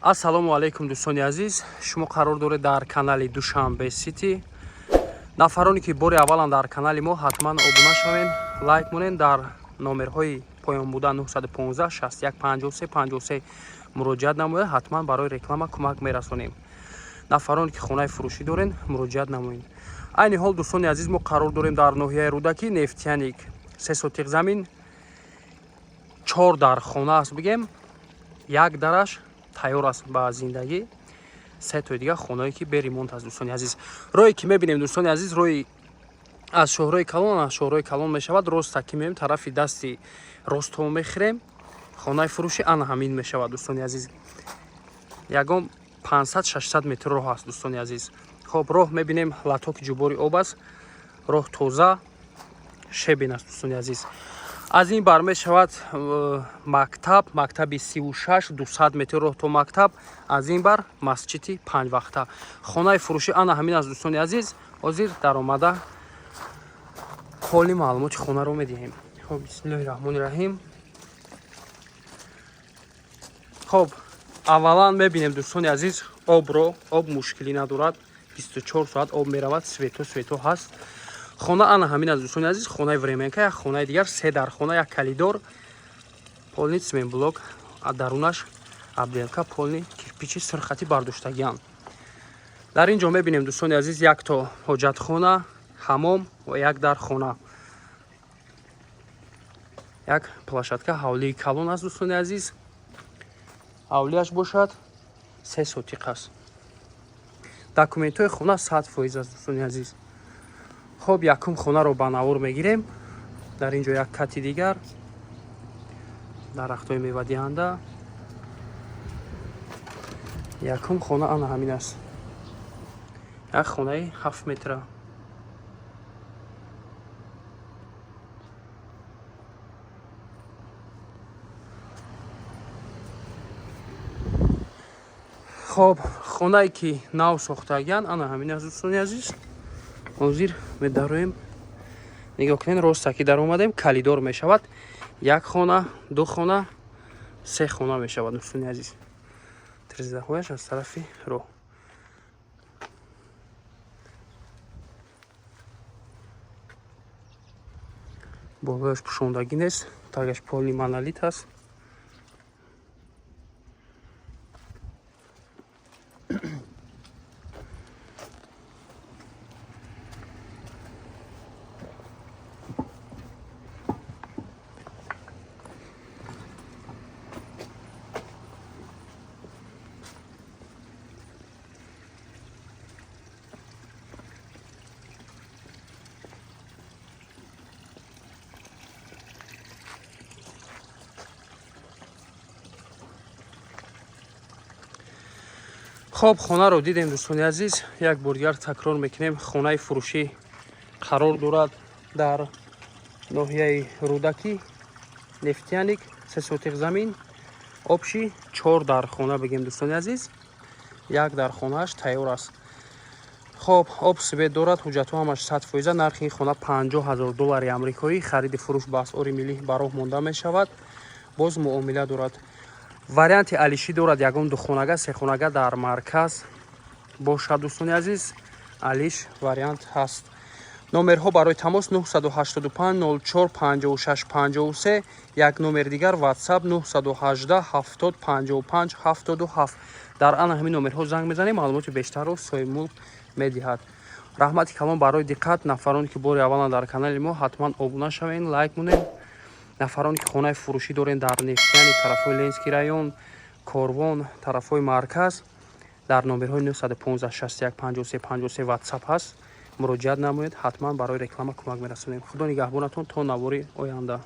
Ассалому алайкум, дӯстони азиз. Шумо қарор доред дар канали Душанбе Сити. Нафароне ки бори аввалан дар канали мо, ҳатман обуна шавен, лайк монен. Дар номерҳои поён буда 915 61 53 53 муроҷиат намоед, ҳатман барои реклама кӯмак мерасонем. Нафароне ки хонаи фурӯшӣ дорен, муроҷиат намоед. Айни ҳол, дӯстони азиз, мо қарор дорем дар ноҳияи Рӯдакӣ, Нефтяник. Се сотиқ замин, чор дар хона аст, бигем, як дараш тайёр аст ба зиндагӣ, се тои дигар хонае ки бе ремонт аст. Дӯстони азиз, роҳе ки мебинем, дӯстони азиз, роҳи аз шоҳрои калон, аз шоҳрои калон мешавад. Роста ки меем, тарафи дасти ростҳо мехӯрем, хонаи фурӯши ана ҳамин мешавад. Дӯстони азиз, ягон 500-600 метр роҳ аст, дӯстони азиз. Хоб, роҳ мебинем, латоки ҷубори об аст, роҳ тоза, щебень аст. Дӯстони азиз, аз ин бар мешавад мактаб, мактаби 36, 200 метр роҳ то мактаб. Аз ин бар масҷиди панҷвақта. Хонаи фурӯшӣ ана ҳамин аст, дӯстони азиз. Ҳозир даромада ҳоли маълумоти хонаро медиҳем. Хоб, бисмиллоҳи раҳмони раҳим. Хоб, аввалан мебинем, дӯстони азиз, обро. Об мушкилӣ надорад, 24 соат об меравад, свето ҳаст. Хона ана ҳамин аст, дӯстони азиз. Хонаи временка, як хонаи дигар, се дар хона, як коридор, полный цементблок, дарунаш отделка полный кирпичи сирхати бардоштагианд. Дар ин ҷо мебинем, дӯстони азиз, якто ҳоҷатхона, ҳамом ва як дар хона, як площадка. Ҳавлии калон аст, дӯстони азиз. Ҳавлиаш бошад се сотиқ аст. Документҳои хона 100% аст, дӯстони азиз. Хоб, якум хонаро ба навор мегирем. Дар ин ҷо як кати дигар, дарахтҳои мевадиҳанда. Якум хона ана ҳамин аст, як хонаи 7 метра. Хоб, хонае ки нав сохтагиянд, ана ҳамин аст, дӯстони азиз. Ҳозир медароем. Нигоҳ кунед, роста ки даромадем, коридор мешавад. Як хона, ду хона, се хона мешавад, дӯстони азиз. Тирезаҳояш аз тарафи роҳ. Болояш пӯшондагӣ нест, тагаш полный монолит аст. Хоб, хонаро дидем, дӯстони азиз. Як бор дигар такрор мекунем: хонаи фурӯшӣ қарор дорад дар ноҳияи Рӯдакӣ, Нефтяник, се сотиқ замин, общий чор дар хона бигем, дӯстони азиз, як дар хонааш тайёр аст. Хоб, об, свет дорад, ҳуҷҷатҳо ҳамаш 100%. Нархи ин хона 50 000 доллари амрикоӣ. Хариди фурӯш ба асъори миллӣ ба роҳ монда мешавад. Боз муомила дорад, варианти алишӣ дорад. Ягон духонага, сехонага дар марказ бошад, дӯстони азиз, алиш вариант ҳаст. Номерҳо барои тамос 985 04 56 53, як номер дигар WhatsApp 918 70 55 77. Дар ана ҳамин номерҳо занг мезанем, маълумоти бештарро соҳибмулк медиҳад. Раҳмати калон барои диққат. Нафароне ки бори аввалан дар канали мо, ҳатман обуна шавен, лайк монед. Нафароне ки хонаи фурӯшӣ дорен дар Нефтяник, тарафҳои Ленинский район, Корвон, тарафҳои марказ, дар номерҳои 915 61 53 53 WhatsApp ҳаст, муроҷиат намоед, ҳатман барои реклама кӯмак мерасонем. Худо нигаҳбонатон то навори оянда.